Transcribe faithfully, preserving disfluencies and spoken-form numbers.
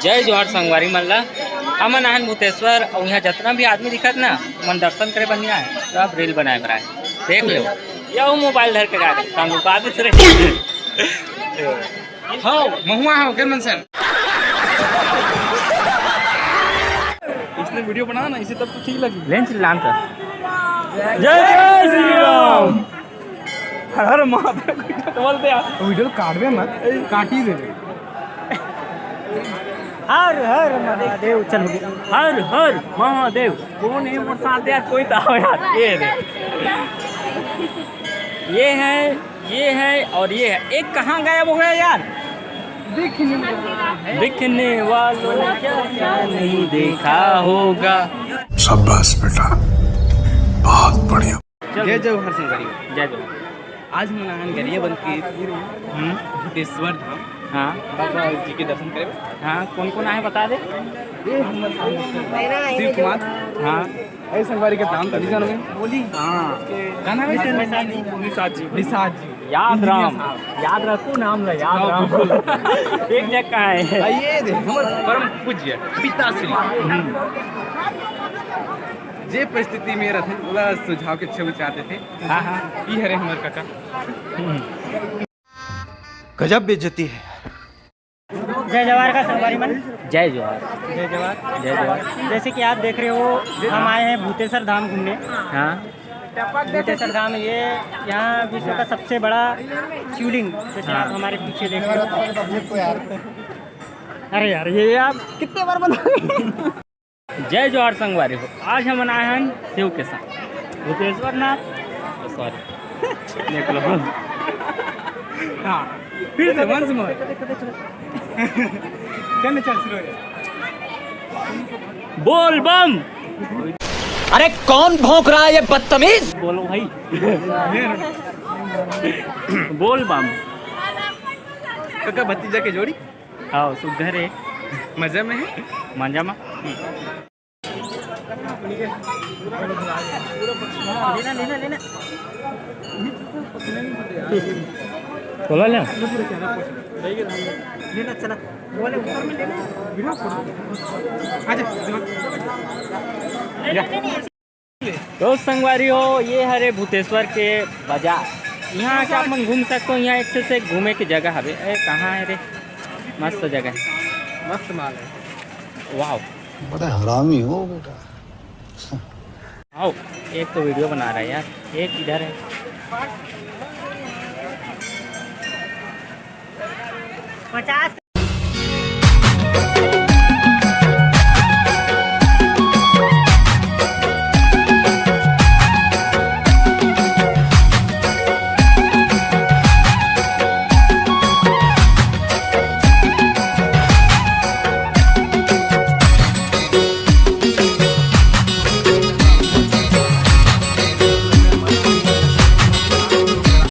जय जोहार संगवारी मन ला। हमन आहन भूतेश्वर अउ इहाँ जतना भी आदमी दिखत ना, मन दर्शन करे बर नहीं आए, सब रील बनाए बर आए। देख लो, ये वो मोबाइल धर के गा कानू का भी सुरे। हाँ, महुआ है, ओकर मन से। इसने वीडियो बना ना, इसे तब तो ठीक लगी। लेंस लान कर। जय श्री राम। हर हर महादेव बोलते यार। वीडियो काटबे मत, काट ही देबे। हर हर महादेव, चल हो गया। हर हर महादेव। कौन है मोर साथ यार? कोई तो आओ यार। ये दे। ये है, ये है और ये है। एक कहाँ गायब हो गया यार? दिखने वालों ने क्या क्या नहीं देखा होगा। शाबाश बेटा, बहुत बढ़िया। जय जोहार संगवारी। जय जोहार। आज हम आहन गरियाबंद के हम्म। भूतेश्वर धाम हाँ। बाबा जी के दर्शन करे। हाँ, कौन कौन आए बता दे। ये हमर साथ शिव कुमार। हाँ। अरे संगवारी के नाम तो नहीं जानोगे। बोली। हाँ। गाना भी निषाद जी। निषाद जी। याद राम। याद रखो नाम ला, याद हाँ, राम। बिल्कुल। एक जगह है। आ, ये दे, हमर परम पूज्य पिताश्री। हम्म। जे परिस्थिति में रथे, ओला सुझाव के अच्छे विचार देथे। हाँ, हाँ। ई हरे हमर काका। गजब बेइज्जती है। जय जोहार का संगवारी मन। जय जोहार। जय जोहार। जय जोहार। जैसे कि आप देख रहे हो, हम आए हैं भूतेश्वर धाम घूमने। हाँ। भूतेश्वर धाम, ये यहाँ विश्व का सबसे बड़ा शिवलिंग, जैसे आप हाँ। हमारे पीछे देख रहे हो। अरे यार, ये आप कितने बार बना जय जोहार संगवारी हो, आज हमन आए हन शिव के साथ भूतेश्वर नाथ, सॉरी, देख लो। हाँ, फिर से once more। चल, चल, शुरू हो गया। बोल बम। अरे कौन भौंक रहा है ये बदतमीज? बोलो भाई। बोल बम। काका भतीजा के जोड़ी। हाँ, सुग्घर है। मजा में है? मजा में। लेना, लेना, लेना। बोला ले। लेना, चला। वो वाले ऊपर में लेना। आजा। तो संगवारी हो, ये हरे भूतेश्वर के बाजार। यहाँ आके आप मन घूम सकते हो। यहाँ एक से, से एक घूमे की जगह हवे। ए, कहाँ है रे? मस्त जगह है। मस्त माल है। वाह। बड़ा हरामी हो बेटा। आओ, एक तो वीडियो बना रहा है यार, एक इधर है। पचास।